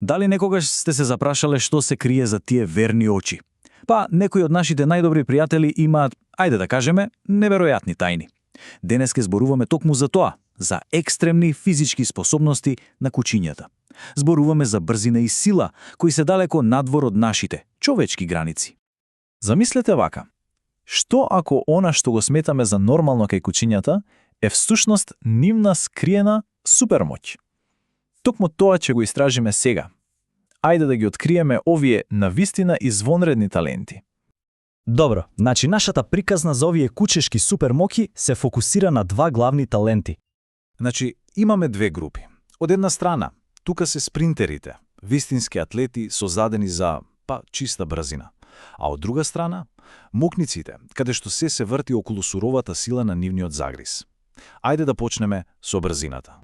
Дали некогаш сте се запрашале што се крие за тие верни очи? Па, некои од нашите најдобри пријатели имаат, ајде да кажеме, неверојатни тајни. Денес ке зборуваме токму за тоа, за екстремни физички способности на кучињата. Зборуваме за брзина и сила, кои се далеко надвор од нашите, човечки граници. Замислете вака. Што ако она што го сметаме за нормално кај кучињата е всушност нивна скриена супермоќ? Токму тоа ќе го истражиме сега. Ајде да ги откриеме овие навистина извонредни таленти. Добро, значи нашата приказна за овие кучешки супермоки се фокусира на два главни таленти. Значи, имаме две групи. Од една страна, тука се спринтерите, вистински атлети создадени за, чиста брзина. А од друга страна, мокниците, каде што се врти околу суровата сила на нивниот загриз. Ајде да почнеме со брзината.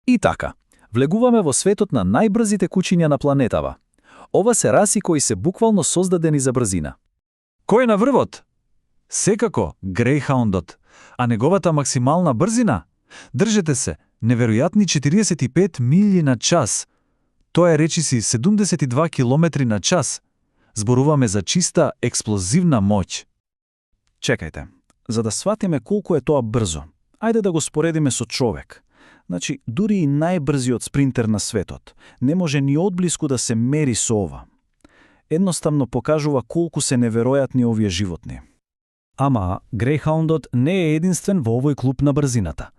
И така, влегуваме во светот на најбрзите кучиња на планетава. Ова се раси кои се буквално создадени за брзина. Кој е на врвот? Секако, грејхаундот. А неговата максимална брзина? Држете се, неверојатни 45 милји на час. Тоа е речиси 72 километри на час. Зборуваме за чиста експлозивна моќ. Чекајте, за да сватиме колку е тоа брзо, ајде да го споредиме со човек. Значи, дури и најбрзиот спринтер на светот не може ни одблиску да се мери со ова. Едноставно покажува колку се неверојатни овие животни. Ама, грејхаундот не е единствен во овој клуб на брзината.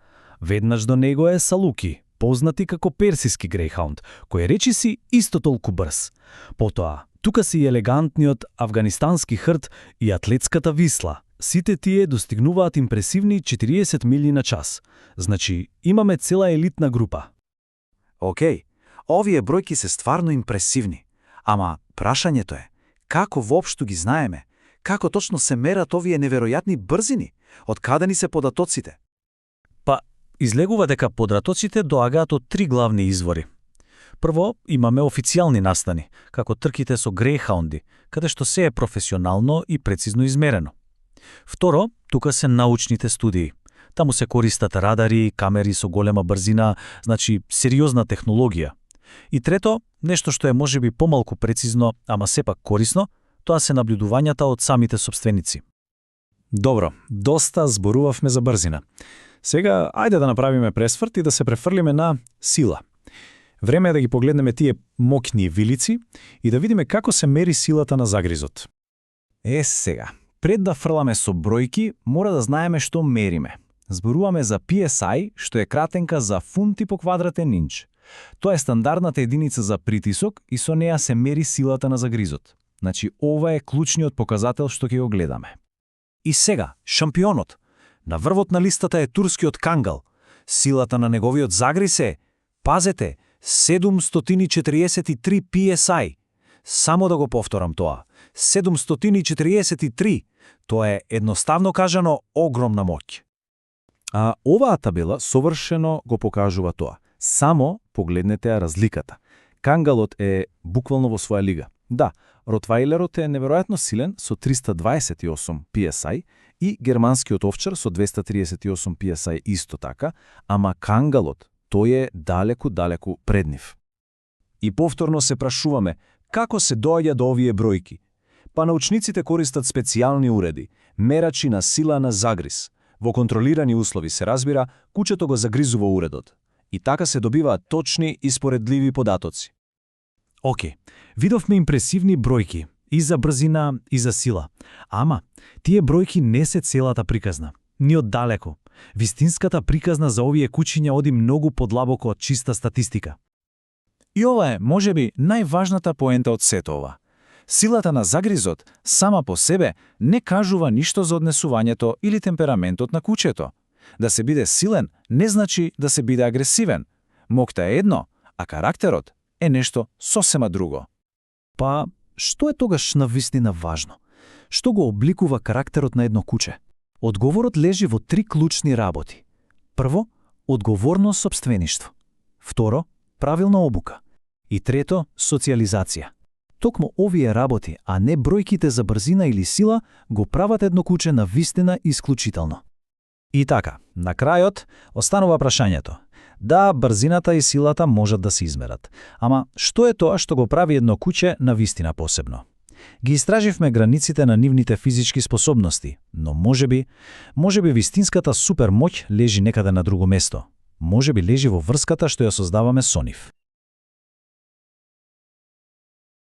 Веднаш до него е Салуки, познати како персиски грејхаунд, кој речиси исто толку брз. Потоа, тука си и елегантниот афганистански хрт и атлетската висла. Сите тие достигнуваат импресивни 40 милји на час. Значи, имаме цела елитна група. Океј, овие бројки се стварно импресивни. Ама, прашањето е, како воопшто ги знаеме? Како точно се мерат овие неверојатни брзини? Од каде ни се податоците? Излегува дека податоците доагаат од три главни извори. Прво, имаме официјални настани, како трките со грејхаунди, каде што се е професионално и прецизно измерено. Второ, тука се научните студии. Таму се користат радари, камери со голема брзина, значи сериозна технологија. И трето, нешто што е можеби помалку прецизно, ама сепак корисно, тоа се наблюдувањата од самите собственици. Добро, доста зборувавме за брзина. Сега, ајде да направиме пресврт и да се префрлиме на сила. Време е да ги погледнеме тие моќни вилици и да видиме како се мери силата на загризот. Сега, пред да фрламе со бројки, мора да знаеме што мериме. Зборуваме за PSI, што е кратенка за фунти по квадратен инч. Тоа е стандардната единица за притисок и со неа се мери силата на загризот. Значи, ова е клучниот показател што ќе го гледаме. И сега, шампионот. На врвот на листата е турскиот кангал. Силата на неговиот загриз е, пазете, 743 PSI. Само да го повторам тоа. 743. Тоа е едноставно кажано огромна моќ. А оваа табела совршено го покажува тоа. Само погледнете ја разликата. Кангалот е буквално во своја лига. Да, ротвајлерот е неверојатно силен со 328 PSI и германскиот овчар со 238 PSI исто така, ама кангалот, тој е далеку пред нив. И повторно се прашуваме, како се доаѓа до овие бројки? Па научниците користат специјални уреди, мерачи на сила на загриз. Во контролирани услови се разбира, кучето го загризува уредот. И така се добиваат точни и споредливи податоци. Океј, видовме импресивни бројки, и за брзина, и за сила. Ама, тие бројки не се целата приказна. Ни од далеко. Вистинската приказна за овие кучиња оди многу подлабоко од чиста статистика. И ова е, можеби, најважната поента од сето ова. Силата на загризот сама по себе не кажува ништо за однесувањето или темпераментот на кучето. Да се биде силен не значи да се биде агресивен. Моќта е едно, а карактерот е нешто сосема друго. Па, што е тогаш навистина важно? Што го обликува карактерот на едно куче? Одговорот лежи во три клучни работи. Прво, одговорно сопствеништво. Второ, правилна обука. И трето, социализација. Токму овие работи, а не бројките за брзина или сила, го прават едно куче навистина исклучително. И така, на крајот, останува прашањето. Да, брзината и силата можат да се измерат. Ама, што е тоа што го прави едно куче на вистина посебно? Ги истраживме границите на нивните физички способности, но можеби вистинската супермоќ лежи некаде на друго место. Можеби лежи во врската што ја создаваме со нив.